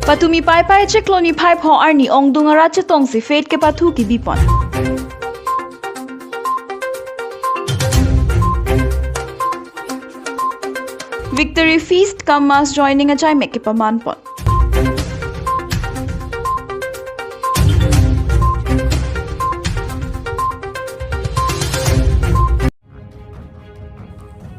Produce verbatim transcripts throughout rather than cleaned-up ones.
Patumi Paipai chiklo niphai pho arni ongdung arat chetongsi fete kepathu kebipon. Victory Feast cum mass joining ajaimek kepamanpon.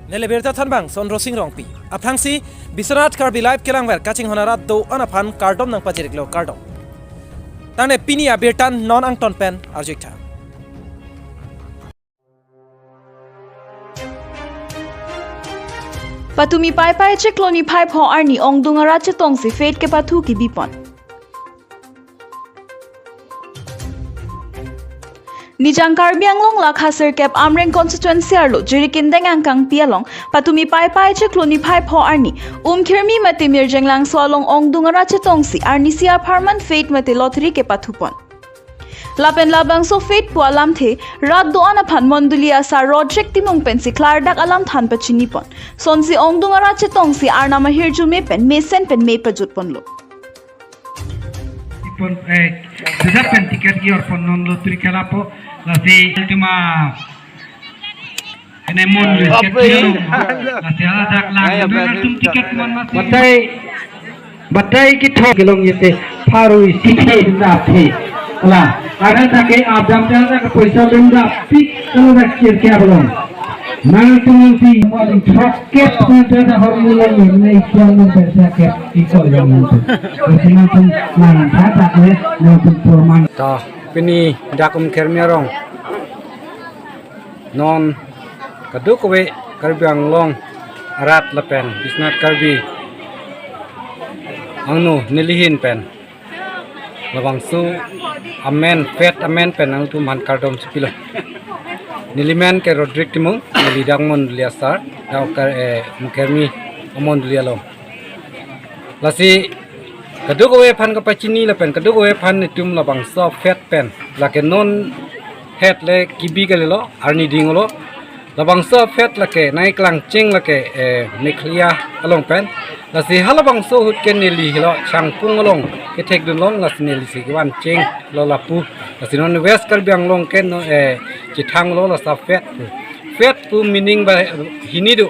Neli birta thanbang Sondro Sing Rongpi. Aphrangsi Biswanath Karbi Live kelangver kachinghon arat do-an aphan kardom nangpajiriklo, kardom. Tangte pini abirta non angton pen arju-iktha. Patumi Paipai chiklo niphai pho arni ongdung arat chetongsi fete kepathu kebipon. Nijang Karbi Anglong lakha sirkep Amreng constituency arlo Jirikindeng angkangpi along patumi Paipai chiklo niphai pho arni Umkhirmi mate Mirjeng Langso along ongdung arat chetongsi arnisi apharman fete mate lottery kepathupon. Lapen labangso fete pu alamthe rat do-an aphan mondoli asar Roderick Timung pensi klardak alam than pachinipon. Sonsi ongdung arat chetongsi arnam ahirjume pen mesen pen me pajutponlo. Ipon, eh, sudah pen ticket iyor pon non lottery khela po, lasi cuma ene mon lottery khela, lasi ala dak lang, ayo, nangtum ticket mon masi. Batai, batai kithok kelong yete, pharui sithe dapthe. Ala, ada take adam jana ke poisa lenda pik kalau dak kir kya belum. Nangtum si mon thok kep pun jana hor mulai ne ikyang mon pen sa kep ikor yang mon. Lasi nangtum nang tha tak le nangtum purman. To, pini dak Umkhirmi arong. Non kadokave Karbi Anglong arat lapen Biswanath Karbi angno nelihin pen labangso amen, fete amen pen nangtum aphan kardom chipilo. Nelimen ke Roderick Timung, neli dak mondoli asar, dak kar, eh, Umkhirmi amondoli along. Lasi kadokave aphan kapachini lapen kadokave aphan netum labangso fete pen lake non het le kebi kalilo, arni dinglo. Labangso fete lake nai klangcheng lake, eh, Meghalaya along pen. Lasi halabangso ahut ke neli helo Changpung along kethekdun long, lasi neli si kevan chenglo lapu. Lasi non West Karbi Anglong ke non, eh, chethanglo laso fete pu. Fete pu meaning ba hini do.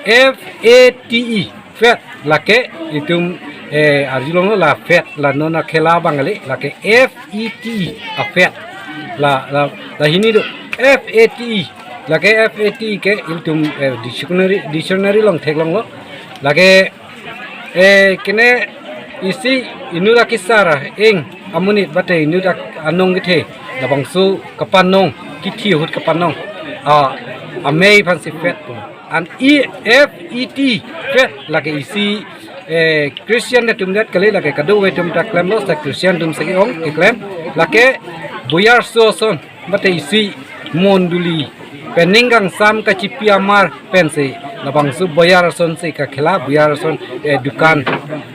F A T E, fete, lake itum, eh, arjulong la fete, la non akhela Bengali, lake F E T E, a fete. La, la, la hini do, F A T E, lake F A T E ke itum, eh, dictionary, dictionary along theklonglo. Lake, eh, kene isi inut akesar eng amonit mate inut ak-, anong kethe, labangso kapanong, kithi ahut kapanong. Ah, amei aphansi fete pu. An E F E T, fete, lake isi, eh, Christian atum det kali, lake kadokave atum ta klemlo, sa Christian atum si ke-ong keklem, lake boyar aso ason, mate isi mondoli pen ning kangsam kachipi amar pensi labangso boyar ason si kakhela, boyar ason, eh, dukan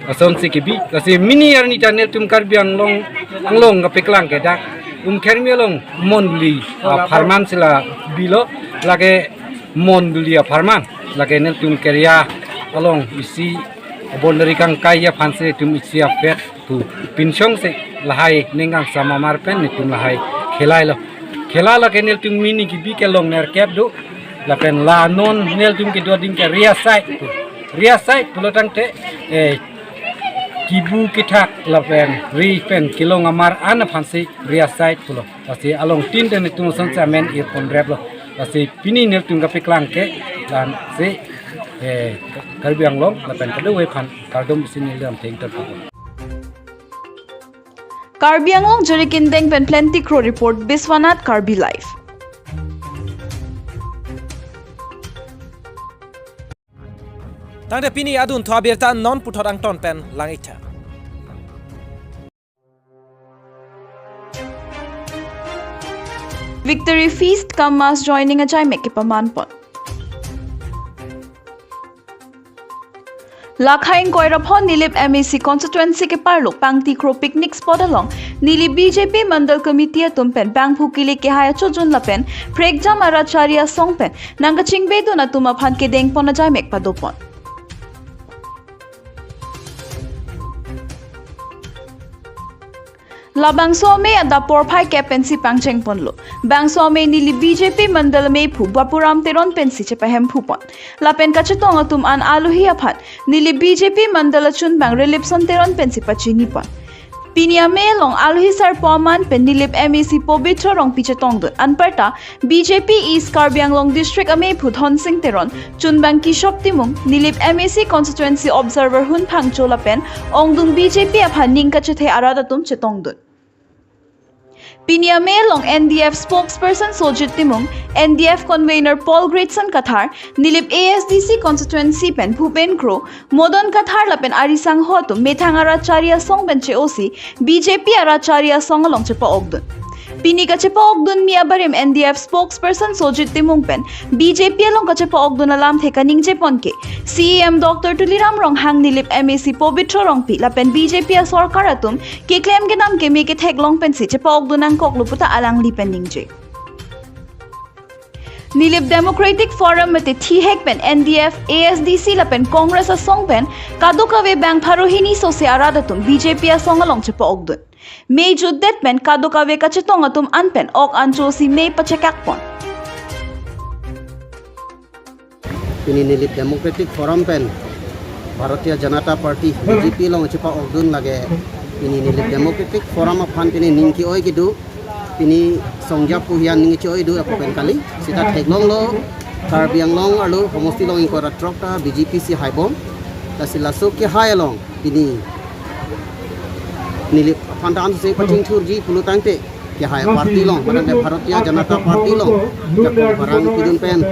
ason si kebi, lasi pini arni ta nelitum Karbi Anglong, Anglong kapeklang ke dak Umkhirmi along mondoli apharman si la bilo, lake mondoli apharman, lake nelitum Keria along isi boundary kangkai aphansi itum isi a fete pu pinchongsi lahai ning kangsam amar pen itum lahai khelailo. Khela lake nelitum mini kebi kelong nerkep do, lapen la non nelitum kedo ading ke Ria side pu. Ria side pulo tangte, eh, kibu kethak lapen ri pen kelong amar an aphansi Ria side pulo. Lasi along tin ten itum ason si amen irponreplo. Lasi pini nelitum kapeklang ke lasi, eh, Karbi Anglong lapen kadokave aphan kardom isi neli lam thengterpo. Karbi Anglong Jirikindeng pen Plenty Kro report, Biswanath Karbi Live. Tangte pini adunthu abirta non puthot angton pen lang-iktha. Victory Feast cum mass joining ajaimek kepamanpon. Lakha ingkoi ra pho Nilip M A C constituency keparlo Pangti Kro picnic spot along neli B J P Mandal Committee atum pen bangphu kili kehai achojun lapen prekjam arat chari asong pen nangkachingbedun atum aphan kedengpon ajaimek padopon. Labangso amei adap porphai kep pensi pangcheng ponlo. Bangso amei Nilip B J P mandal ameiphu Bapuram Teron pensi chepahemphu pon. Lapen kachetong atum an alohi aphan Nilip B J P mandal achunbang Rilipson Teron pensi pachini pon. Pini amei along alohi sarpo aman pen Nilip M A C Pobitro Rongpi chetongdun. Anparta B J P East Karbi Anglong District ameiphu Dhonsing Teron, chunbang Kishop Timung, Nilip M A C Constituency Observer Hun Phangcho lapen ongdung B J P aphan ning kachethe arat atum chetongdun. Pini amei along N D F spokesperson Sojit Timung, N D F convener Paul Gretson Kathar, Nilip A S D C constituency pen Bhupen Kro, Modon Kathar lapen arisangho atum methang arat chari asong pen che-osi B J P arat chari asong along chepa-okdun. Pini kachepa-okdunmi abarim N D F spokesperson Sojit Timung pen B J P along kachepa-okdun alamthe kaningje pon ke C E M Doctor Tuliram Ronghang, Nilip M A C Pobitro Rongpi lapen B J P asorkar atum keklem kedam keme ketheklong pensi chepa-okdun nangkoklo puta alangli pen ningje. Nilip Democratic Forum mate thihek pen N D F, A S D C lapen Congress asong pen kadokave bang pharo hini sose arat atum B J P asong along chepa-okdun. Mei jutdet pen kadokave kachetong atum an pen ok an chosi mei pachekak pon. Pini Nilip Democratic Forum pen Bharatiya Janata Party, B J P along chepa-okdun lake. Pini Nilip Democratic Forum aphan pini ning ke-oi kedo, pini songja puhian ning ke-oi do apo pen kali. Sita theklonglo, Karbi Anglong arlo homosti along ingkoi ra throk ta B J P si haibom. Lasi laso kehai along pini Nilip aphan ta ansose pachingthurji pulo tangte, kehai party along, mane Bharatiya Janata Party along, jakong parang pidun pen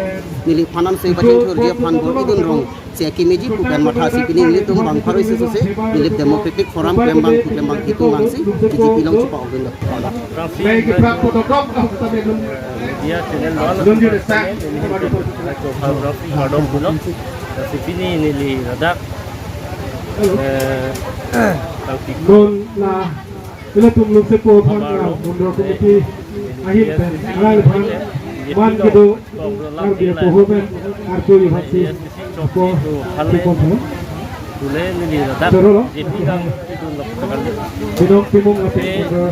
Nilip aphan ansose pachingthurji aphan bor-idun rong si akeme ji pu pen mathasi pini nelitum bang pharo isi sose Nilip Democratic Forum klembang, klembang hitung vangsi B J P along chepa-okdun lo. Media channel lo, Rajyo Bhar Raffi Ardom pulo. Lasi pini neli ladak, eh, tangpi non la ilitum lungsepo aphan la Mundro Committee ahin pen alang aphan man kedo Karbi apoho pen arpu yu hasi apo si konpo. Tule neli ladak Sero lo. J P gang itu lok sekali. Binong Timung lapen Mundro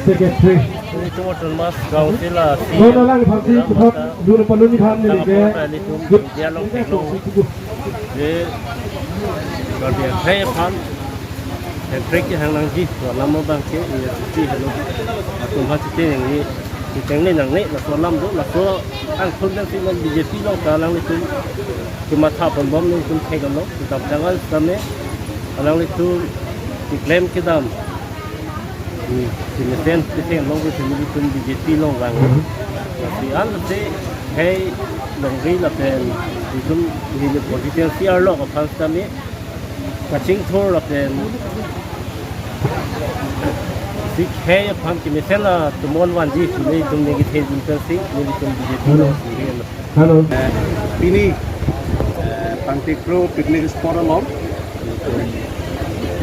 Secretary. Ini cuma Thomas Gausila si. Non alang aphan si cepat dulu palun aphan neli ke. Dia long tekno. Ke Karbi akhai aphan, akhai kehang nangji, laso alam abang ke, ya, sisi helo. Atum ha sisi yang ni, sisi yang ni nang ni, laso alam do, laso angthun yang si non B J P along ta alanglitum kematha ponbom nelitum theklo, kedam jangal sitame, alanglitum keklem kedam. Hmm, si mesen, mesen along ke si nelitum B J P along vang. Si an si hei longri lapen itum neli constituency arlo aphan sitame kachingthur lapen si hei aphan kemesen atum mon vanji si nelitum neli thedun pen si nelitum B J P along si. Hello. Eh, pini, eh, Tangtikro picnic spot along,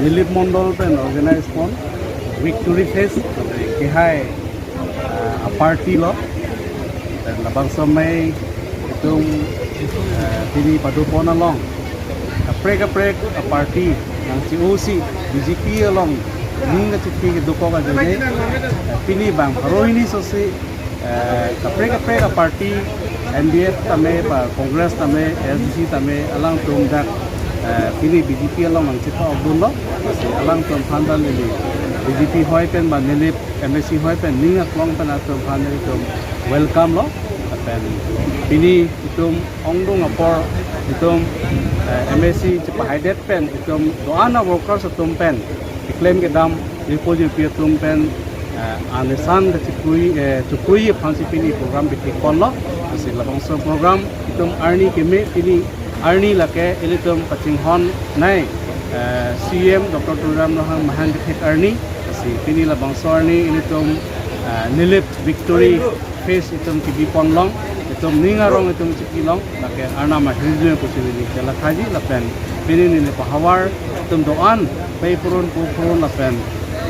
Nilip Mondol pen organize pon Victory Fest, kehai, eh, a party lo, pen labangso amei itum, eh, pini padu pon along, kaprek kaprek a party nangche-osi B J P along ning kachethe kedokok ajoine, eh, pini bang pharo hini sose, eh, kaprek kaprek a party, N D F tame, pa Congress tame, A S D C tame, alangtum dak, eh, pini B J P along nangchepa-okdun lo, si alangtum aphan ta neli B J P hoi pen ba neli M A C hoi pen ning aklong pen atum aphan nelitum welcome lo, pen pini itum ongdung apor itum, eh, M A C chepahaidet pen itum do-an a workers atum pen keklem kedam ripo jirpi atum pen, eh, anesan kachipui, eh, chipui aphan si pini program bithik ponlo. Lasi labangso program itum arni keme pini arni lake ilitum kachinghon nei, eh, C E M Doctor Tuliram Ronghang mahang kethek arni. Lasi pini labangso arni ilitum, eh, Nilip Victory Fest itum kebi ponlong, itum ning arong itum chiki long, lake Arnam ahirjume pusi neli chelakhaji lapen pini neli pahavar itum do-an pei purun pu purun lapen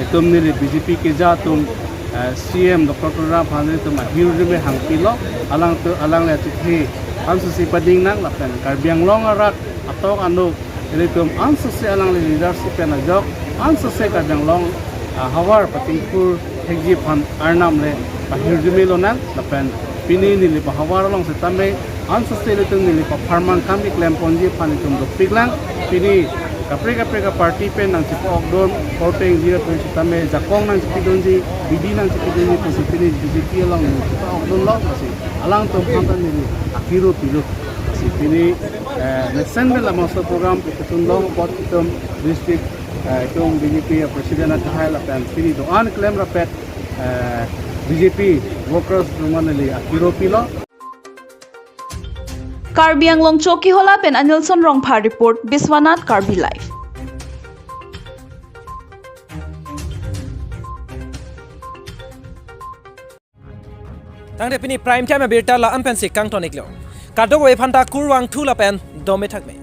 itum neli B J P keja atum, eh, C E M Doctor Tuliram aphan itum ahirjume hangpilo, alang tu, alangli achikhi ansose pading nang lapen Karbi Anglong arat atok anuk ilitum ansose alangli leadership pen ajok ansose Karbi Anglong ahavar patingkur thekji aphan Arnam le pahirjume lonang lapen pini neli pahavar along setame anso sel itum neli papharman kam keklem ponji aphan itum dopiklang. Pini kaprek kaprek aparty pen nangchepa-okdun, korte ingjir atum setame jakong nangchepidunji, bidi nangchepidunji pusi pini B J P along nangchepa-okdun lo pusi alangtum aphan neli akiro pilo pusi pini, eh, mesen pen labangso program ipitun long apot itum district, eh, itum B J P president akhai lapen pini do-an klem rapet, eh, B J P workers atum aphan neli akiro pilo. Karbi Anglong Chokihola pen Anilson Rongphar report, Biswanath Karbi Live. Tangte pini prime time abirta la-an pensi kangton-iklo. Kadokave aphanta kurvangthu lapen dome thakme.